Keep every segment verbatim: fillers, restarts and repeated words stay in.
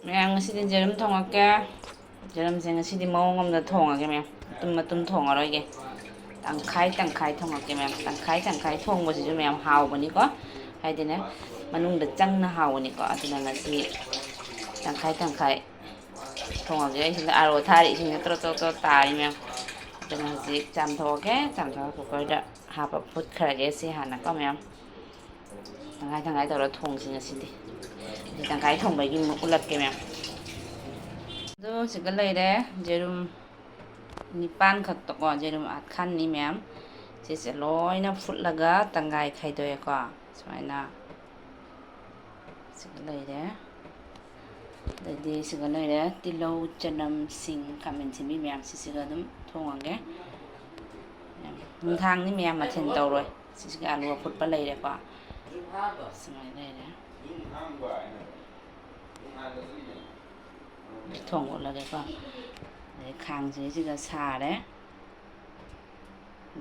ꯃꯌꯥꯝ, ꯉꯁꯤꯗꯤ ꯌꯦꯔꯨꯝ ꯊꯣꯡꯉꯛꯀꯦ꯫ ꯌꯦꯔꯨꯝꯁꯦ ꯉꯁꯤꯗꯤ ꯃꯑꯣꯡ ꯑꯃꯗ ꯊꯣꯡꯉꯒꯦ, ꯃꯌꯥꯝ꯫ ꯃꯇꯨꯝ ꯃꯇꯨꯝ ꯊꯣꯡꯉꯔꯣꯏꯒꯦ꯫ ꯇꯪꯈꯥꯏ ꯇꯪꯈꯥꯏ ꯊꯣꯡꯉꯛꯀꯦ, ꯃꯌꯥꯝ꯫ ꯇꯪꯈꯥꯏ ꯇꯪꯈꯥꯏ ꯊꯣꯡꯕꯁꯤꯁꯨ, ꯃꯌꯥꯝ, ꯍꯥꯎꯕꯅꯤꯀꯣ꯫ ꯍꯥꯏꯗꯤꯅꯦ, ꯃꯅꯨꯡꯗ ꯆꯪꯅ ꯍꯥꯎꯕꯅꯤꯀꯣ꯫ ꯑꯗꯨꯅ ꯉꯁꯤ ꯇꯪꯈꯥꯏ ꯇꯪꯈꯥꯏ ꯊꯣꯡꯉꯒꯦ꯫ ꯑꯩ ꯁꯤꯗ ꯑꯥꯔꯣ ꯊꯥꯔꯤ, ꯏꯁꯤꯡꯁꯦ ꯇ꯭ꯔꯣ ꯇ꯭ꯔꯣ ꯇ꯭ꯔꯣ ꯇꯥꯔꯤ, ꯃꯌꯥꯝ꯫ ꯑꯗꯨꯅ ꯍꯧꯖꯤꯛ ꯆꯥꯝꯊꯣꯛꯑꯒꯦ꯫ ꯆꯥꯝꯊꯣꯛꯑꯒ ꯀꯨꯀꯔꯗ ꯍꯥꯞꯄ ꯐꯨꯠꯈ꯭ꯔꯒꯦ꯫ ꯁꯤ ꯍꯥꯟꯅꯀꯣ, ꯃꯌꯥꯝ꯫ ꯇꯪꯈꯥꯏ ꯇꯪꯈꯥꯏ ꯇꯧꯔ ꯊꯣꯡꯁꯤ ꯉꯁꯤꯗꯤ꯫ ꯑꯗꯨ ꯇꯪꯈꯥꯏ ꯊꯣꯡꯕꯒꯤ ꯑꯃꯨꯛ ꯎꯠꯂꯛꯀꯦ, ꯃꯌꯥꯝ꯫ ꯑꯗꯨ ꯁꯤꯒ ꯂꯩꯔꯦ, ꯌꯦꯔꯨꯝ ꯅꯤꯄꯥꯟ ꯈꯛꯇꯀꯣ, ꯌꯦꯔꯨꯝ ꯑꯥꯠꯈꯥꯟꯅꯤ, ꯃꯌꯥꯝ꯫ ꯁꯤꯁꯦ ꯂꯣꯏꯅ ꯐꯨꯠꯂꯒ ꯇꯪꯈꯥꯏ ꯈꯥꯏꯗꯣꯛꯑꯦꯀꯣ꯫ ꯁꯨꯃꯥꯏꯅ ꯁꯤꯒ ꯂꯩꯔꯦ꯫ ꯑꯗꯩꯗꯤ ꯁꯤꯒ ꯂꯩꯔꯦ, ꯇꯤꯜꯍꯧ, ꯆꯅꯝ, ꯁꯤꯡ, ꯈꯥꯃꯦꯟ ꯑꯁꯤꯟꯕꯤ ꯃꯌꯥꯝ ꯁꯤꯁꯤꯒ ꯑꯗꯨꯝ ꯊꯣꯡꯉꯒꯦ꯫ ꯅꯨꯡꯗꯥꯡꯅꯤ ꯃꯌꯥꯝ, ꯃꯊꯦꯜ ꯇꯧꯔꯣꯏ꯫ ꯁꯤꯁꯤꯒ ꯑꯂꯨ ꯑꯐꯨꯠꯄ ꯂꯩꯔꯦꯀꯣ꯫ ꯁꯨꯃꯥꯏꯅ ꯂꯩꯔꯦ꯫ ꯊꯣꯡ ꯎꯠꯂꯒꯦꯀꯣ꯫ ꯑꯗꯩ ꯈꯥꯡꯁꯤꯁꯤꯒ ꯁꯥꯔꯦ꯫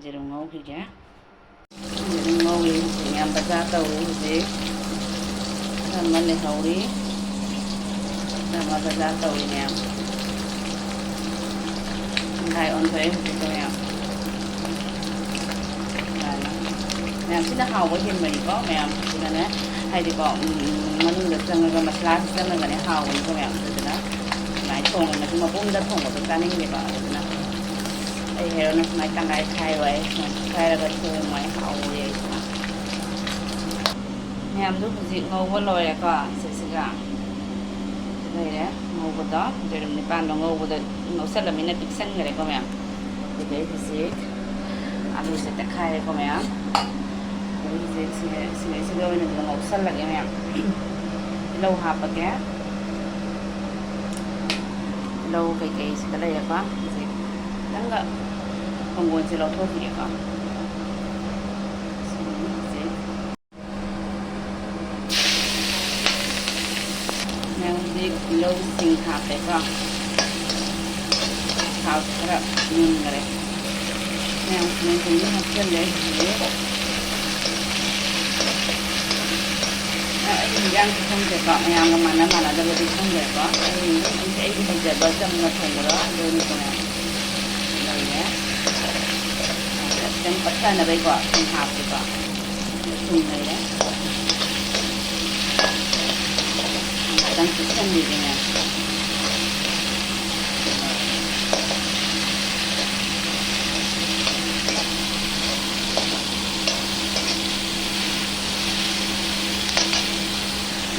ꯌꯦꯔꯨꯝ ꯉꯧꯈꯤꯒꯦ꯫ ꯌꯦꯔꯨꯝ ꯉꯧꯔꯤ ꯍꯧꯖꯤꯛ ꯃꯌꯥꯝ, ꯕꯖꯥꯔ ꯇꯧꯔꯤ ꯍꯧꯖꯤꯛ꯫ ꯑꯃ ꯂꯩꯍꯧꯔꯤ꯫ ꯑꯃ ꯕꯖꯥꯔ ꯇꯧꯔꯤ ꯃꯌꯥꯝ꯫ ꯇꯪꯈꯥꯏ ꯑꯣꯟꯊꯣꯛꯑꯦ ꯍꯧꯖꯤꯛꯇ ꯃꯌꯥꯝ꯫ ꯁꯨꯃꯥꯏꯅ꯫ ꯃꯌꯥꯝ ꯁꯤꯅ ꯍꯥꯎꯕ ꯍꯦꯟꯕꯅꯤꯀꯣ, ꯃꯌꯥꯝ꯫ ꯁꯤꯅꯅꯦ, ꯍꯥꯏꯗꯤꯀꯣ, ꯎꯝ, ꯃꯅꯨꯡꯗ ꯆꯪꯉꯒ, ꯃꯁꯂꯥꯁꯤ ꯆꯪꯉꯒꯅꯦ ꯍꯥꯎꯕꯅꯤꯀꯣ, ꯃꯌꯥꯝ꯫ ꯑꯗꯨꯗꯨꯅ ꯁꯨꯃꯥꯏꯅ ꯊꯣꯡꯉꯒꯁꯨ ꯃꯄꯨꯝꯗ ꯊꯣꯡꯕꯗꯣ ꯆꯥꯅꯤꯡꯗꯦꯕ꯫ ꯑꯗꯨꯗꯨꯅ ꯑꯩ ꯍꯦꯔꯣꯅ ꯁꯨꯃꯥꯏꯅ ꯇꯪꯈꯥꯏ ꯈꯥꯏꯌꯣ ꯍꯥꯏ꯫ ꯁꯨꯃꯥꯏꯅ ꯈꯥꯏꯔꯒ ꯊꯣꯡꯉꯣ ꯍꯥꯏ꯫ ꯍꯥꯎꯋꯦ ꯑꯩ ꯁꯨꯃꯥꯏꯅ꯫ ꯃꯌꯥꯝꯗꯨ ꯍꯧꯖꯤꯛ ꯉꯧꯕ ꯂꯣꯏꯔꯦꯀꯣ꯫ ꯁꯤꯁꯤꯒ ꯂꯩꯔꯦ ꯉꯧꯕꯗꯣ, ꯌꯦꯔꯨꯝ ꯅꯤꯄꯥꯟꯗꯣ ꯉꯧꯕꯗ ꯉꯧꯁꯜꯂꯃꯤꯅ ꯄꯤꯛꯁꯟꯈ꯭ꯔꯦꯀꯣ, ꯃꯌꯥꯝ꯫ ꯑꯗꯨꯗꯩ ꯍꯧꯖꯤꯛ ꯑꯂꯨꯁꯦ ꯇꯛꯈꯥꯏꯔꯦꯀꯣ, ꯃꯌꯥꯝ꯫ ꯑꯗꯩ ꯍꯧꯖꯤꯛ ꯁꯤꯒ-, ꯁꯤꯒꯩꯁꯤꯒ ꯑꯣꯏꯅ ꯑꯗꯨꯝ ꯉꯧꯁꯜꯂꯒꯦ, ꯃꯌꯥꯝ꯫ ꯇꯤꯜꯍꯧ ꯍꯥꯞꯄꯒꯦ꯫ ꯇꯤꯜꯍꯧ ꯀꯩꯀꯩꯁꯤꯒ ꯂꯩꯔꯦꯀꯣ꯫ ꯍꯧꯖꯤꯛ ꯈꯤꯇꯪꯒ ꯃꯪꯒꯣꯟꯁꯦ ꯂꯧꯊꯣꯛꯈꯤꯒꯦꯀꯣ꯫ ꯁꯤ ꯍꯧꯖꯤꯛ ꯃꯌꯥꯝ ꯍꯧꯖꯤꯛ ꯇꯤꯜꯍꯧꯁꯤꯡ ꯍꯥꯞꯄꯦꯀꯣ꯫ ꯊꯥꯎ ꯈꯔ ꯃꯨꯟꯈꯔꯦ꯫ ꯃꯌꯥꯝ ꯈꯥꯃꯦꯟ ꯑꯁꯤꯟꯕꯤ ꯍꯥꯞꯆꯤꯜꯂꯦ ꯍꯧꯖꯤꯛ꯫ ꯑ, ꯑꯩ ꯏꯟꯖꯥꯡꯁꯦ ꯈꯪꯗꯦꯀꯣ, ꯃꯌꯥꯝꯒ ꯃꯥꯟꯅ ꯃꯥꯟꯅꯗꯕꯗꯤ ꯈꯪꯗ꯭ꯔꯦꯀꯣ꯫ ꯑꯩ ꯑꯗꯨꯝ ꯑꯩꯒꯤ ꯍꯩꯖꯕ ꯆꯝꯅ ꯊꯣꯡꯕꯗꯣ ꯑꯗꯨꯅꯤ ꯇꯣꯉꯥꯟ ꯂꯩꯔꯦ꯫ ꯈꯤꯇꯪ ꯄꯠꯊꯅꯕꯩꯀꯣ ꯊꯨꯝ ꯍꯥꯞꯄꯦꯀꯣ꯫ ꯊꯨꯝ ꯂꯩꯔꯦ꯫ ꯉꯥꯏꯍꯥꯛꯇꯪ ꯆꯨꯞꯁꯟꯕꯤꯒꯦꯅꯦ꯫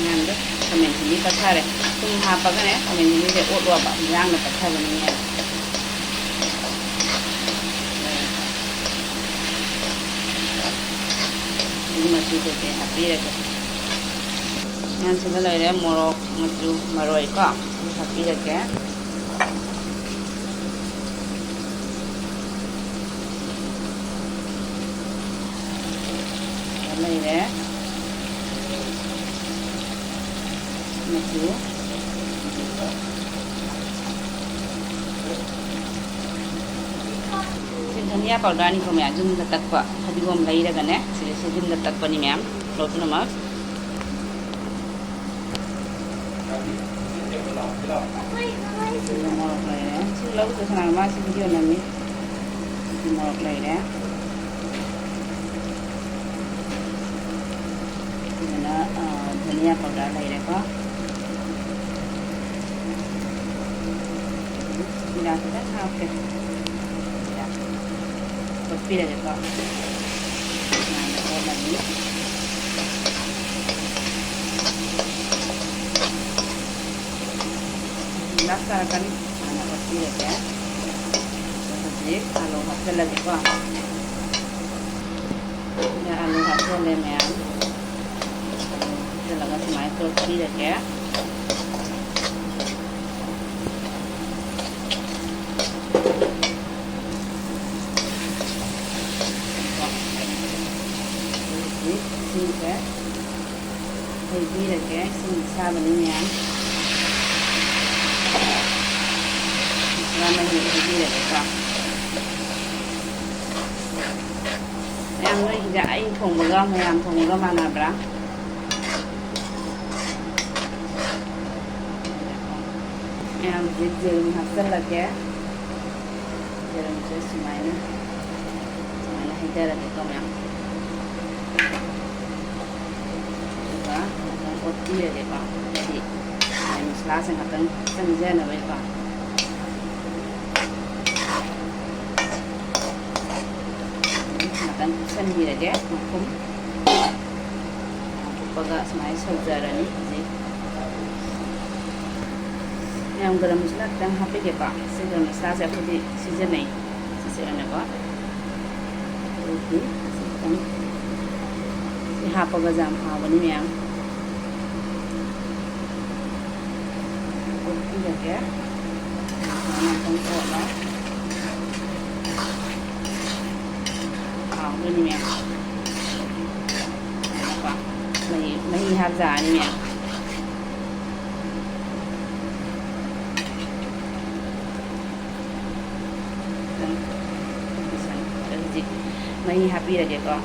ꯃꯌꯥꯝꯗꯣ ꯈꯥꯃꯦꯟ ꯑꯁꯤꯟꯕꯤ ꯄꯠꯊꯔꯦ꯫ ꯊꯨꯝ ꯍꯥꯞꯄꯒꯅꯦ ꯈꯥꯃꯦꯟ ꯑꯁꯤꯟꯕꯤꯁꯦ ꯑꯣꯠꯂꯣꯕ, ꯌꯥꯡꯅ ꯄꯠꯊꯕꯅꯤꯅꯦ꯫ ꯑꯗꯒꯤ ꯃꯆꯨ ꯀꯩꯀꯩ ꯍꯥꯞꯄꯤꯔꯒꯦ꯫ ꯃꯌꯥꯝꯁꯤꯗ ꯂꯩꯔꯦ ꯃꯣꯔꯣꯛ, ꯃꯆꯨ, ꯃꯔꯣꯏ ꯀꯣ ꯁꯤ ꯍꯥꯞꯄꯤꯔꯒꯦ꯫ ꯂꯩꯔꯦ꯫ ꯃꯆꯨ꯫ ꯁꯤ ꯙꯅꯤꯌꯥ ꯄꯥꯎꯗꯔꯅꯤꯀꯣ ꯃꯌꯥꯝ, ꯌꯨꯝꯗ ꯇꯛꯄ ꯐꯗꯤꯒꯣꯝ ꯂꯩꯔꯒꯅꯦ, ꯁꯤꯗ ꯁꯤ ꯌꯨꯝꯗ ꯇꯛꯄꯅꯤ ꯃꯌꯥꯝ, ꯂꯣꯏ ꯄꯨꯝꯅꯃꯛ꯫ ꯁꯤꯗ ꯃꯣꯔꯣꯛ ꯂꯩꯔꯦ꯫ ꯁꯤ ꯂꯧꯗ ꯁꯅꯥ ꯃꯥꯁꯤ ꯚꯤꯗꯤꯑꯣ ꯅꯝꯃꯤ꯫ ꯁꯤ ꯃꯣꯔꯣꯛ ꯂꯩꯔꯦ꯫ ꯑꯗꯨꯅ, ꯑ, ꯙꯅꯤꯌꯥ ꯄꯥꯎꯗꯔ ꯂꯩꯔꯦꯀꯣ꯫ ꯖꯤꯔꯥ ꯈꯤꯇꯪ ꯍꯥꯞꯀꯦ꯫ ꯖꯤꯔꯥ ꯇꯣꯠꯄꯤꯔꯒꯦꯀꯣ꯫ ꯁꯨꯃꯥꯏꯅ ꯇꯣꯠꯂꯅꯤ꯫ ꯒꯤꯂꯥꯁ ꯇꯥꯔꯛꯀꯅꯤ꯫ ꯁꯨꯃꯥꯏꯅ ꯇꯣꯠꯄꯤꯔꯒꯦ꯫ ꯍꯧꯖꯤꯛ ꯑꯂꯨ ꯍꯥꯞꯆꯤꯜꯂꯒꯦꯀꯣ꯫ ꯑꯂꯨ ꯍꯥꯞꯆꯜꯂꯦ ꯃꯌꯥꯝ꯫ ꯑꯂꯨ ꯍꯥꯞꯆꯜꯂꯒ ꯁꯨꯃꯥꯏꯅ ꯇꯣꯠꯄꯤꯔꯒꯦ꯫ ꯍꯧꯖꯤꯛ ꯏꯁꯤꯡꯁꯦ ꯍꯩꯕꯤꯔꯒꯦ꯫ ꯏꯁꯤꯡ ꯑꯁꯥꯕꯅꯤ ꯃꯌꯥꯝ꯫ ꯄꯨꯔꯥ ꯃꯍꯤ ꯍꯩꯕꯤꯔꯒꯦꯀꯣ꯫ ꯃꯌꯥꯝ, ꯅꯣꯏꯒꯤꯁꯦ ꯑꯩ ꯊꯣꯡꯕꯒ ꯃꯌꯥꯝ ꯊꯣꯡꯕꯒ ꯃꯥꯟꯅꯕ꯭ꯔꯥ? ꯃꯌꯥꯝ ꯍꯧꯖꯤꯛ ꯌꯦꯔꯨꯝ ꯍꯥꯞꯆꯤꯜꯂꯒꯦ꯫ ꯌꯦꯔꯨꯝꯁꯦ ꯁꯨꯃꯥꯏꯅ, ꯁꯨꯃꯥꯏꯅ ꯍꯩꯊꯔꯒꯦꯀꯣ ꯃꯌꯥꯝ꯫ ꯑꯗꯨꯒ ꯉꯥꯛꯇꯪ ꯑꯣꯠꯄꯤꯔꯒꯦꯀꯣ, ꯍꯥꯏꯗꯤ ꯃꯥꯏ ꯃꯁꯂꯥꯁꯦ ꯉꯥꯛꯇꯪ ꯆꯪꯖꯅꯕꯒꯤꯀꯣ꯫ ꯉꯥꯛꯇꯪ ꯀꯨꯞꯁꯟꯕꯤꯔꯒꯦ ꯃꯈꯨꯝ꯫ ꯀꯨꯞꯄꯒ ꯁꯨꯃꯥꯏꯅ ꯁꯧꯖꯔꯅꯤ ꯍꯧꯖꯤꯛ꯫ ꯃꯌꯥꯝ ꯒꯔꯝ ꯃꯁꯥꯂꯥ ꯈꯤꯇꯪ ꯍꯥꯞꯄꯤꯒꯦꯀꯣ꯫ ꯁꯤ ꯒꯔꯝ ꯃꯁꯥꯂꯥꯁꯦ ꯑꯩꯈꯣꯏꯗꯤ ꯁꯤꯖꯤꯟꯅꯩ꯫ ꯁꯤꯁꯦ ꯑꯣꯏꯅꯀꯣ꯫ ꯑꯗꯨꯗꯤ ꯁꯤ ꯈꯤꯇꯪ ꯁꯤ ꯍꯥꯞꯄꯒꯁꯨ ꯌꯥꯝ ꯍꯥꯎꯕꯅꯤ ꯃꯌꯥꯝ꯫ ꯑꯣꯠꯄꯤꯔꯒꯦ꯫ ꯁꯨꯃꯥꯏꯅ ꯑꯃꯨꯛꯇꯪ ꯑꯣꯠꯂꯣ꯫ ꯍꯥꯎꯗꯣꯏꯅꯤ ꯃꯌꯥꯝ꯫ ꯀꯣ ꯃꯍꯤ, ꯃꯍꯤ ꯍꯥꯞꯆꯔꯅꯤ ꯃꯌꯥꯝ꯫ ꯍꯧꯖꯤꯛ ꯃꯍꯤ ꯍꯥꯞꯄꯤꯔꯒꯦꯀꯣ꯫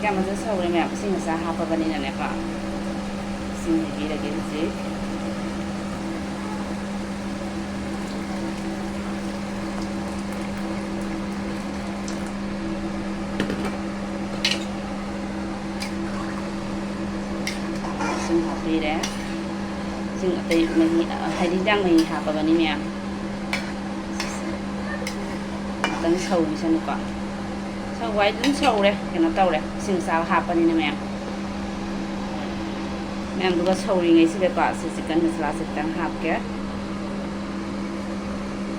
ꯀꯌꯥꯝ ꯐꯖꯅ ꯁꯧꯔꯦ ꯃꯌꯥꯝ, ꯏꯁꯤꯡ ꯑꯁꯥ ꯍꯥꯞꯄꯕꯅꯤꯅꯅꯦꯀꯣ꯫ ꯏꯁꯤꯡ ꯍꯩꯕꯤꯔꯒꯦ ꯍꯧꯖꯤꯛ꯫ ꯏꯁꯤꯡ ꯍꯥꯞꯄꯤꯔꯦ꯫ ꯏꯁꯤꯡ ꯑꯇꯩ ꯃꯍꯤ, ꯍꯥꯏꯗꯤ ꯍꯤꯟꯖꯥꯡ ꯃꯍꯤ ꯍꯥꯞꯄꯕꯅꯤ ꯃꯌꯥꯝ꯫ ꯉꯥꯛꯇꯪ ꯁꯧꯈꯤꯁꯅꯨꯀꯣ꯫ ꯁꯧꯕ ꯍꯥꯏꯗꯤ ꯑꯗꯨꯝ ꯁꯧꯔꯦ, ꯀꯩꯅꯣ ꯇꯧꯔꯦ, ꯏꯁꯤꯡ ꯑꯁꯥꯕ ꯍꯥꯞꯄꯅꯤꯅ ꯃꯌꯥꯝ꯫ ꯃꯌꯥꯝꯗꯨꯒ ꯁꯧꯔꯤꯉꯩꯁꯤꯗꯀꯣ, ꯁꯤ ꯆꯤꯛꯀꯟ ꯃꯁꯥꯂꯥꯁꯦ ꯈꯤꯇꯪ ꯍꯥꯞꯀꯦ,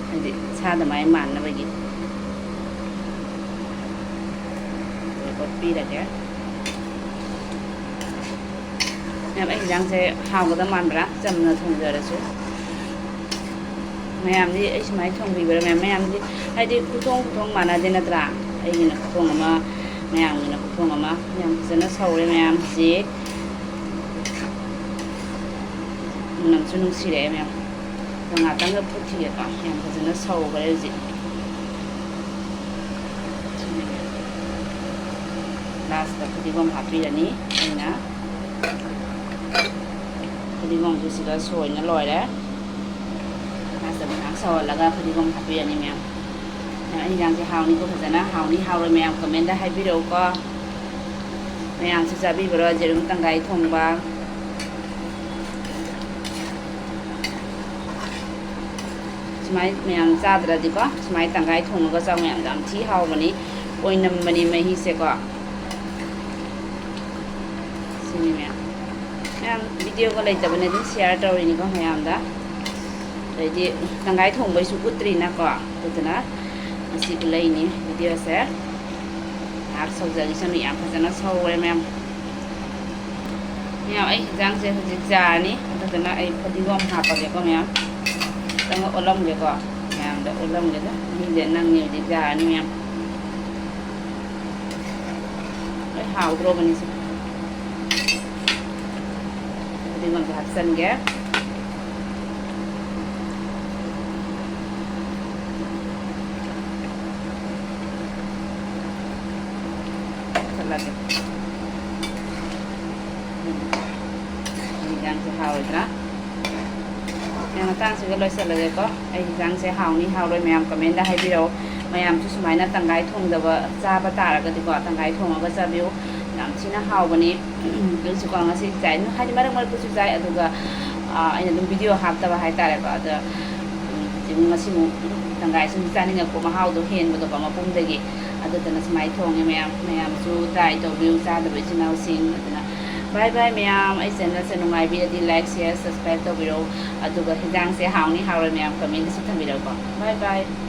ꯍꯥꯏꯗꯤ ꯁꯥꯗ ꯃꯥꯏ ꯃꯥꯟꯅꯕꯒꯤ꯫ ꯑꯣꯠꯄꯤꯔꯒꯦ꯫ ꯃꯌꯥꯝ, ꯑꯩ ꯍꯤꯟꯖꯥꯡꯁꯦ ꯍꯥꯎꯒꯗꯕ ꯃꯥꯟꯕ꯭ꯔꯥ? ꯆꯝꯅ ꯊꯣꯡꯖꯔꯁꯨ꯫ ꯃꯌꯥꯝꯗꯤ ꯑꯩ ꯁꯨꯃꯥꯏꯅ ꯊꯣꯡꯕꯤꯕ꯭ꯔꯥ? ꯃꯌꯥꯝ, ꯃꯌꯥꯝꯗꯤ ꯍꯥꯏꯗꯤ ꯈꯨꯊꯣꯡ, ꯈꯨꯊꯣꯡ ꯃꯥꯟꯅꯗꯦ ꯅꯠꯇ꯭ꯔꯥ? ꯑꯩꯒꯤꯅ ꯈꯨꯊꯣꯡ ꯑꯃ, ꯃꯌꯥꯝꯒꯤꯅ ꯈꯨꯊꯣꯡ ꯑꯃ꯫ ꯌꯥꯝ ꯐꯖꯅ ꯁꯧꯔꯦ ꯃꯌꯥꯝ꯫ ꯍꯧꯖꯤꯛ ꯃꯅꯝꯁꯨ ꯅꯨꯡꯁꯤꯔꯛꯑꯦ ꯃꯌꯥꯝ꯫ ꯑꯗꯣ ꯉꯥꯛꯇꯪꯒ ꯐꯨꯠꯈꯤꯒꯦꯀꯣ꯫ ꯌꯥꯝ ꯐꯖꯅ ꯁꯧꯈ꯭ꯔꯦ ꯍꯧꯖꯤꯛ꯫ ꯂꯥꯁꯇ ꯐꯗꯤꯒꯣꯝ ꯍꯥꯞꯄꯤꯔꯅꯤ ꯑꯩꯅ꯫ ꯐꯗꯤꯒꯣꯝꯁꯨ ꯁꯤꯒ ꯁꯣꯏꯅ ꯂꯣꯏꯔꯦ꯫ ꯉꯥꯏꯍꯥꯛ ꯁꯧꯍꯜꯂꯒ ꯐꯗꯤꯒꯣꯝ ꯍꯥꯞꯄꯤꯔꯅꯤ ꯃꯌꯥꯝ꯫ ꯃꯌꯥꯝ, ꯑꯩ ꯍꯤꯟꯖꯥꯡꯁꯦ ꯍꯥꯎꯅꯤꯀꯣ, ꯐꯖꯅ ꯍꯥꯎꯅꯤ ꯍꯥꯎꯔꯣꯏ ꯃꯌꯥꯝ comment ꯍꯥꯏꯕꯤꯔꯛꯎꯀꯣ꯫ ꯃꯌꯥꯝꯁꯨ ꯆꯥꯕꯤꯕ꯭ꯔꯣ ꯌꯦꯔꯨꯝ ꯇꯪꯈꯥꯏ ꯊꯣꯡꯕ? ꯁꯨꯃꯥꯏ ꯃꯌꯥꯝ ꯆꯥꯗ꯭ꯔꯗꯤꯀꯣ, ꯁꯨꯃꯥꯏ ꯇꯪꯈꯥꯏ ꯊꯣꯡꯉꯒ ꯆꯥꯎ ꯃꯌꯥꯝ, ꯌꯥꯝ ꯊꯤ ꯍꯥꯎꯕꯅꯤ꯫ ꯑꯣꯏꯅꯝꯕꯅꯤ ꯃꯍꯤꯁꯦꯀꯣ꯫ ꯁꯤꯅꯤ ꯃꯌꯥꯝ꯫ ꯃꯌꯥꯝ, videoꯒ ꯂꯩꯇꯕꯅꯦ, ꯑꯗꯨꯝ share ꯇꯧꯔꯤꯅꯤꯀꯣ ꯃꯌꯥꯝꯗ꯫ ꯑꯗꯩꯗꯤ ꯇꯪꯈꯥꯏ ꯊꯣꯡꯕꯩꯁꯨ ꯎꯠꯇ꯭ꯔꯤꯅꯀꯣ, ꯑꯗꯨꯗꯨꯅ ꯉꯁꯤ ꯎꯠꯂꯛꯏꯅꯤ videoꯁꯦ꯫ ꯉꯥꯏꯍꯥꯛ ꯁꯧꯖꯈꯤꯁꯅꯨ, ꯌꯥꯝ ꯐꯖꯅ ꯁꯧꯔꯦ ꯃꯌꯥꯝ꯫ ꯃꯌꯥꯝ, ꯑꯩ ꯍꯤꯟꯖꯥꯡꯁꯦ ꯍꯧꯖꯤꯛ ꯆꯥꯔꯅꯤ, ꯑꯗꯨꯗꯨꯅ ꯑꯩ ꯐꯗꯤꯒꯣꯝ ꯍꯥꯞꯄꯒꯦꯀꯣ ꯃꯌꯥꯝ꯫ ꯈꯤꯇꯪ ꯑꯣꯠꯂꯝꯒꯦꯀꯣ, ꯃꯌꯥꯝꯗ ꯑꯣꯠꯂꯝꯒꯦꯗ꯫ ꯃꯍꯤꯁꯦ ꯅꯪꯉꯦ ꯍꯧꯖꯤꯛ ꯆꯥꯔꯅꯤ ꯃꯌꯥꯝ꯫ ꯂꯣꯏ ꯍꯥꯎꯗ꯭ꯔꯣꯕꯅꯤꯁꯦ꯫ ꯐꯗꯤꯒꯣꯝꯁꯦ ꯍꯥꯞꯆꯤꯟꯒꯦ꯫ ꯍꯥꯞꯆꯤꯜꯂꯒꯦ꯫ ꯎꯝ꯫ ꯍꯤꯟꯖꯥꯡꯁꯦ ꯍꯥꯎꯔꯣꯏꯗ꯭ꯔꯥ? ꯃꯌꯥꯝ, ꯃꯇꯥꯡꯁꯤꯒ ꯂꯣꯏꯁꯤꯜꯂꯒꯦꯀꯣ꯫ ꯑꯩ ꯍꯤꯟꯖꯥꯡꯁꯦ ꯍꯥꯎꯅꯤ ꯍꯥꯎꯔꯣꯏ ꯃꯌꯥꯝ commentꯗ ꯍꯥꯏꯕꯤꯔꯛꯑꯣ꯫ ꯃꯌꯥꯝꯁꯨ ꯁꯨꯃꯥꯏꯅ ꯇꯪꯈꯥꯏ ꯊꯣꯡꯗꯕ ꯆꯥꯕ ꯇꯥꯔꯒꯗꯤꯀꯣ, ꯇꯪꯈꯥꯏ ꯊꯣꯡꯉꯒ ꯆꯥꯕꯤꯌꯨ꯫ ꯌꯥꯝ ꯊꯤꯅ ꯍꯥꯎꯕꯅꯤ꯫ ꯑꯩꯁꯨꯀꯣ ꯉꯁꯤ ꯆꯥꯏ꯫ ꯍꯥꯏꯗꯤ ꯃꯔꯛ ꯃꯔꯛꯇꯁꯨ ꯆꯥꯏ, ꯑꯗꯨꯒ, ꯑ, ꯑꯩꯅ ꯑꯗꯨꯝ video ꯍꯥꯞꯇꯕ ꯍꯥꯏꯇꯥꯔꯦꯀꯣ꯫ ꯑꯗ, ꯎꯝ, ꯍꯧꯖꯤꯛ ꯉꯁꯤꯃꯨꯛ ꯇꯪꯈꯥꯏ ꯁꯨꯝ ꯆꯥꯅꯤꯡꯉꯛꯄ, ꯃꯍꯥꯎꯗꯣ ꯍꯦꯟꯕꯗꯣꯀꯣ ꯃꯄꯨꯝꯗꯒꯤ꯫ ꯑꯗꯨꯗꯨꯅ ꯁꯨꯃꯥꯏꯅ ꯊꯣꯡꯉꯦ ꯃꯌꯥꯝ꯫ ꯃꯌꯥꯝꯁꯨ try ꯇꯧꯕꯤꯌꯨ, ꯆꯥꯗꯕ ꯏꯆꯤꯟ ꯏꯅꯥꯎꯁꯤꯡ꯫ ꯑꯗꯨꯅ bye bye ꯃꯌꯥꯝ꯫ ꯑꯩ channelꯁꯦ ꯅꯨꯡꯉꯥꯏꯕꯤꯔꯗꯤ like, share, subscribe ꯇꯧꯕꯤꯔꯛꯎ꯫ ꯑꯗꯨꯒ ꯍꯤꯟꯖꯥꯡꯁꯦ ꯍꯥꯎꯅꯤ ꯍꯥꯎꯔꯣꯏ ꯃꯌꯥꯝ commentꯗꯁꯨ ꯊꯝꯕꯤꯔꯛꯎꯀꯣ꯫ Bye bye꯫